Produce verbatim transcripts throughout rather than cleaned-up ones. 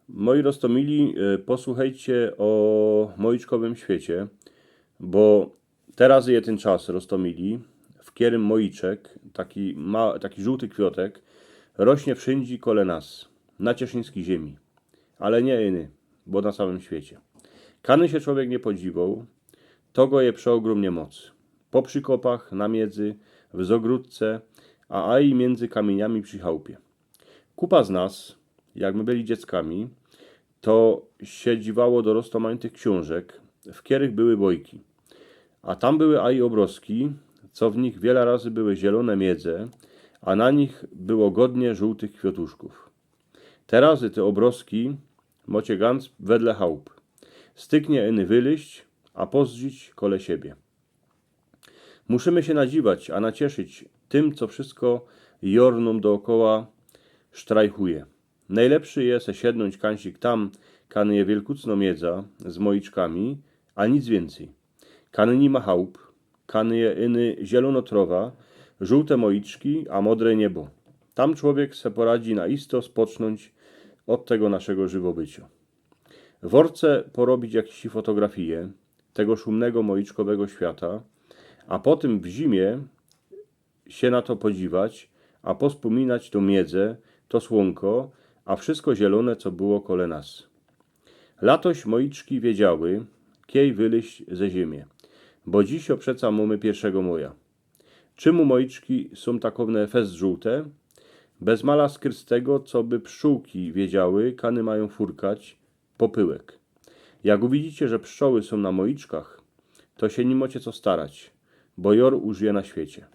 Moi roztomili, e, posłuchejcie ô mojiczkowym świecie, bo teroz je tyn czas, roztomili, w kerym mojiczek, taki, ma, taki żōłty kwiŏtek, rośnie wszyndzie kole nas, na cieszyńskij ziymie. Ale niy iny, bo na całym świecie. Kany sie człowiek niy podziwoł, to go je przeôgrōmnie moc. Po przikopach, na miedzy, w zôgrōdce, a aj miyndzy kamiyniami przi chałpie. Kupa z nas, jak my byli dzieckami, to sie dziwało do roztomajtych ksiōnżek, w kerych były bojki. A tam były aj ôbrozki, co w nich wiela razy były zielōne miedze, a na nich było godnie żōłtych kwiŏtuszkōw. Terozy te ôbrozki mocie gynać wedle chałp. Styknie iny wylyźć, a pozdrzić kole siebie. Musimy sie nadziwać, a nacieszyć tym, co wszysko jŏr nōm dookoła sztrajchuje. Nojlepszy je se siednōńć kajsik tam, kany je wielkucnŏ miedza z mojiczkami, a nic wiyncyj. Kany niy ma chałp, kany je iny zielōno trowa, żōłte mojiczki, a modre niebo. Tam człowiek se poradzi na isto spocznōńć ôd tego naszego żywobyciŏ. W ôrce porobić jakiś fotografije tego szumnego mojiczkowego świata, a potym w zimie sie na to podziwać, a pospōminać to miedze, to słōnko, a wszysko zielōne, co było kole nas. Latoś mojiczki wiedziały, kiej wylyźć ze ziymie, bo dzisiŏ przeca mōmy piyrszego moja. Czymu mojiczki sōm takowne fest żōłte? Bez mala skryt z tego, coby pszczōłki wiedziały, kany majōm furkać popyłek. Jak uwidzicie, że pszczoły sōm na mojiczkach, to sie niy mocie co starać, bo jŏr użyje na świecie.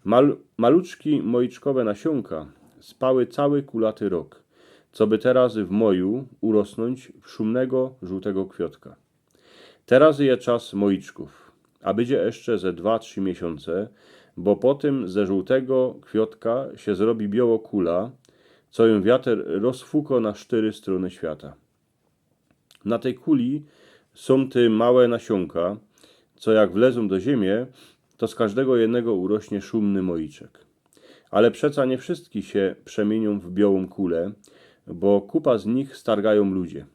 Mal, maluczki mojiczkowe nasiōnka spały cały kulaty rok, coby terozy w moju urosnōńć w szumnego żōłtego kwiŏtka. Terozy je czas mojiczkōw, a bydzie jeszcze ze dwa, trzi miesiōnce, bo potym ze żōłtego kwiŏtka sie zrobi bioło kula, co jōm wiater rozfukŏ na sztyry strōny świata. Na tyj kuli sōm te małe nasiōnka, co jak wlezōm do ziymie, to z kożdego jednego urośnie szumny mojiczek. Ale przeca niy wszyjske sie przemiyniōm w biołōm kulã, bo kupa z nich stargajōm ludzie.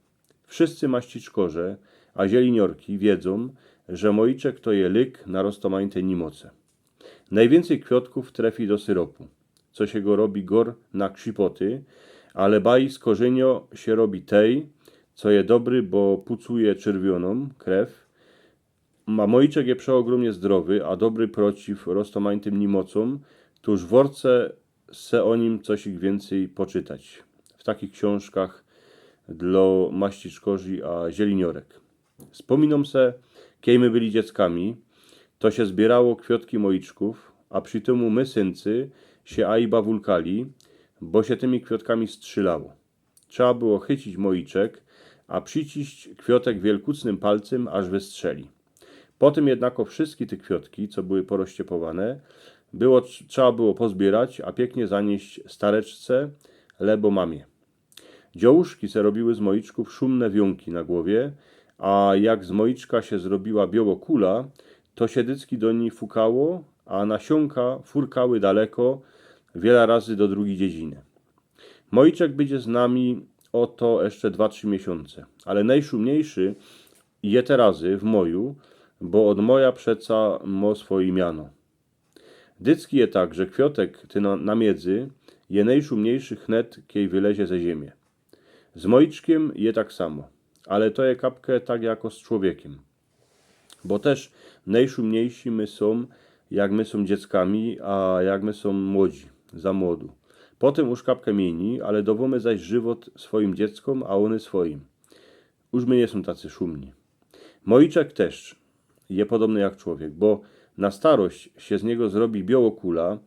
Wszyjscy maściczkoże, a zieliniŏrki wiedzōm, że mojiczek to je lyk na roztomajte niymoce. Nojwiyncyj kwiŏtkōw trefi do syropu, co sie go robi gŏr na krzipoty, ale baj z korzyniŏ sie robi tej, co je dobry, bo pucuje czyrwiōnōm krew, a mojiczek je przeôgrōmnie zdrowy, a dobry prociw roztomajtym niymoczōm, tōż wŏrce se ô nim cosik wiyncyj poczytać w takich ksiōnżkach dlŏ maściczkorzi a zieliniŏrek. Spōminōm se, kiej my byli dzieckami, to sie zbierało kwiŏtki mojiczkōw, a przi tymu my, syncy, sie aj bawulkali, bo sie tymi kwiŏtkami strzilało. Trzeba było chycić mojiczek, a prziciśnić kwiŏtek wielkucnym palcym, aż wystrzeli. Potym jednako wszyjske te kwiŏtki, co były porościepowane, było, trz-, trzeba było pozbiyrać, a piyknie zanieść stareczce, lebo mamie. Dziołuszki se robiły z mojiczkōw szumne wiōnki na gowie, a jak z mojiczka sie zrobiła bioło kula, to sie dycki do nij fukało, a nasiōnka furkały daleko, wiela razy do drugij dziedziny. Mojiczek bydzie z nami ô to jeszcze dwa, trzi miesiōnce, ale nojszumniejszy je terozy w moju, bo ôd moja przeca mŏ swoje miano. Dycki je tak, że kwiŏtek, tyn na, na miedzy, je nojszumniejszy hnet, kiej wylezie ze ziymie. Z mojiczkiym je tak samo, ale to je kapke tak jako z człowiekiym. Bo tyż nojszumniejszymi my sōm, jak my sōm dzieckami, a jak my sōm młodzi, za młodu. Potym już kapke miyni, ale dowōmy zaś żywot swojim dzieckōm, a ône swojim. Już my niy sōm tacy szumni. Mojiczek tyż je podobny jak człowiek, bo na starość sie z niego zrobi bioło kula,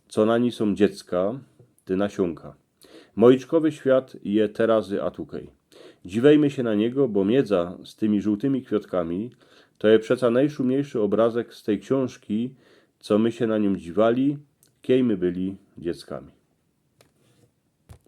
co na nij sōm dziecka, te nasiōnka. Mojiczkowy świat je terozy, a tukej. Dziwejmy sie na niego, bo miedza z tymi żōłtymi kwiŏtkami to je przeca nojszumniejszy ôbrazek z tyj ksiōnżki, co my sie na niōm dziwali, kiej my byli dzieckami.